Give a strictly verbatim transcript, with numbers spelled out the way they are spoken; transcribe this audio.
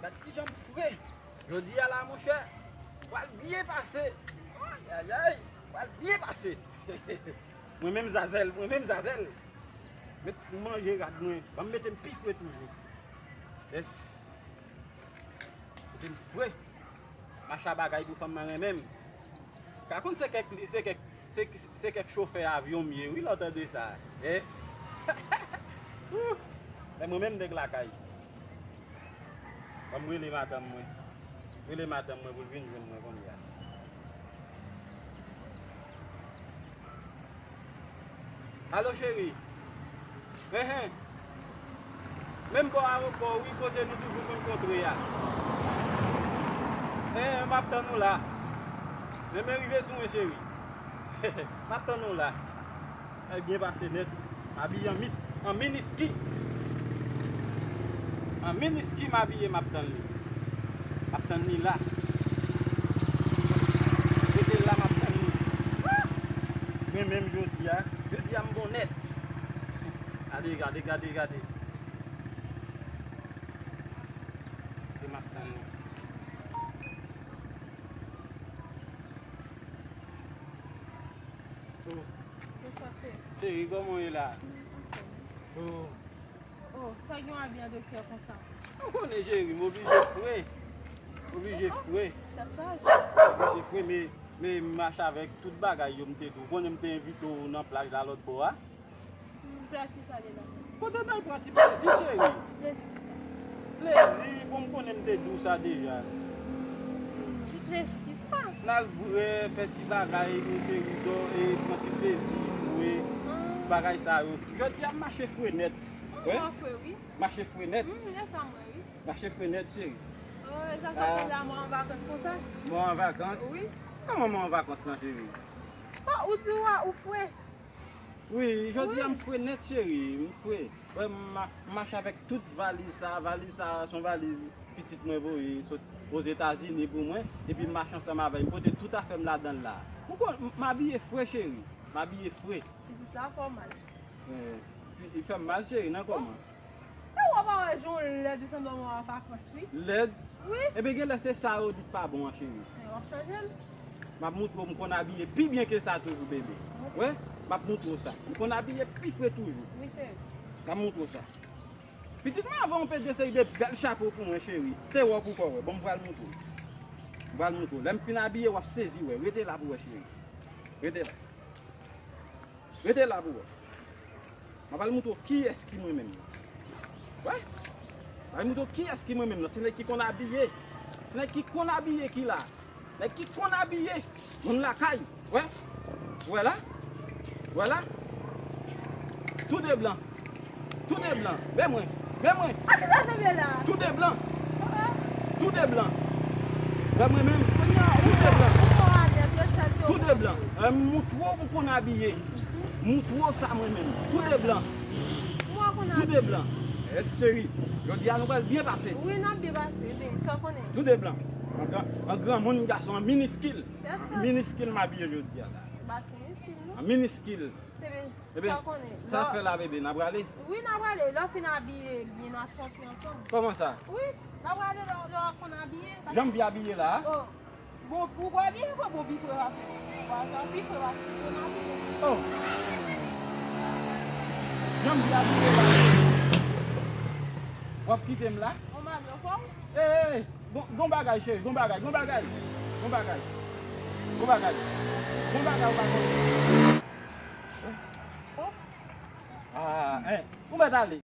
Gad kijan m fre. Jodi a la, monchè, m pral byen pase. Ayayay, m pral byen pase. Mwen menm Zazèl, mwen menm Zazèl. Met manje rad mwen. Ban m mete m pi fre toujou. Yes. Mete m fre. Macha bagay pou fanm nan renmen m. Ka konn se kèk, se kèk, se, se kèk chofè avyon m ye, wi, lè w tande sa. Yes. Ouh. Men mwen menm nèg lakay. Ban m rele madanm mwen. Rele madanm mwen pou l vin jwenn mwen kounye a. Alo, cheri. Enhen. Menm bò awopò, wi, kote nou toujou konn kontre a. Enhen, m ap tann ou la. Renmen rive sou mwen, cheri. M ap tann ou la. Al byen pase nèt. M abiye an mis-, an miniski. An miniski m abiye, m ap tann li. M ap tann li la. Rete la, m ap tann li. Ah! Mwen menm jodi a, jodi a m bon nèt. Gade, gade, gade, gade. Kote m ap tann li. Oh. Bonswa, cheri. Cheri, kòman w ye la? Oh. Oh, sa gen w abiye an doktè konsa? Ou konnen, cheri, m oblije fre. M oblije fre. Tèt chaje. M oblije fre, men, men m mache avèk tout bagay yo m te di w. Ou konnen m te envite w nan plaj la lòt bò a? Hmm, plaj ki sa li la? Kote n al pran ti plezi, cheri? Plezi ki sa? Plezi, bon, m konnen m te di w sa deja. Ti plezi ki sa? N al bwè, fè ti bagay, yon seri dò, e pran ti plezi, jwe, bagay sa yo. Jodi a, m mache fre nèt. Wi? Mwen fre, wi. Mache fre nèt. Hmm, lè sa mwen, wi. Mache fre nèt, cheri. Oh, e sa k fè la mwen an vakans konsa? Mwen an vakans? Wi. Kòman mwen an vakans lan, cheri? Sa ou di w a, ou fre? Wi, jodi a m fre nèt, cheri, m fre. Wè, m ma-, m mache avèk tout valiz sa, valiz sa, se yon valiz pitit mwen voye sot Ozetazini pou mwen, epi m mache ansanm avè l, m pote tout afè m ladan l la. Ou konn, m, m abiye fre, cheri, m abiye fre. Pitit la fè w mal. Eh, li fè m mal, cheri, nan kòman? E w pa wè jan w lèd, ou sanble w an vakans, wi. Lèd? Wi. Ebyen, genlè se sa yo di k pa bon an, cheri. Men w ap chanje l. M ap moutre w m konn abiye pi byen ke sa toujou, bebe. Wi, m ap moutre w sa. M konn abiye pi fre toujou. Wi, cheri. M ap moutre w sa. Pitit mwen, avan w pede seri de bèl chapo pou mwen, cheri. Se wòb ou pa wè. Bon, m pral moutre w. M pral moutre w. Lè m fin abiye, w ap sezi wè. Rete la pou wè, cheri. Rete la. Rete la pou wè. M ap al moutre w kiyès ki mwen menm nan. Wè? M ap al moutre w kiyès ki mwen menm nan. Se nèg ki konn abiye. Se nèg ki konn abiye ki la. Nèg ki konn abiye. Moun lakay. Wè? Wè la? Wè la? Tou de blan. Tou de blan. Men mwen. Men mwen. A ki sa w sanble la? Tou de blan. Ah, ah. Tou de blan. Wè mwen menm. Tou de blan. Tou de blan. Eh, m moutre w m konn abiye. M moutre w sa mwen menm. Tou de blan. Tou de blan. Yes, cheri. Jodi a nou pral byen pase. Wi, n ap byen pase, men sa w konnen. Tou de blan. An gran, an granmoun gason, an miniskil. An miniskil m abiye jodi a la. Ba ti miniskil, non? An miniskil. Ebyen, sa w konnen. Sa fè la, bebe, n a prale? Wi, n a prale. Lè w fin abiye byen, n a sòti ansanm. Kòman sa? Wi, n a prale lè, lè w konn abiye. Jan m byen abiye la a? Oh. Bon, ou kwè byen, kwè bon pi fre pase. Wa sa pi fre pase, bon abiye. Oh. Jan m byen abiye la. W ap kite m la? Bon, m al yo fò. Ey, ey, ey. Gon, gon bagay, cheri, gon bagay, gon bagay. Gon bagay. Gon bagay. Gon bagay ou pa konnen. Oh. Ah, eh. Ou mèt ale.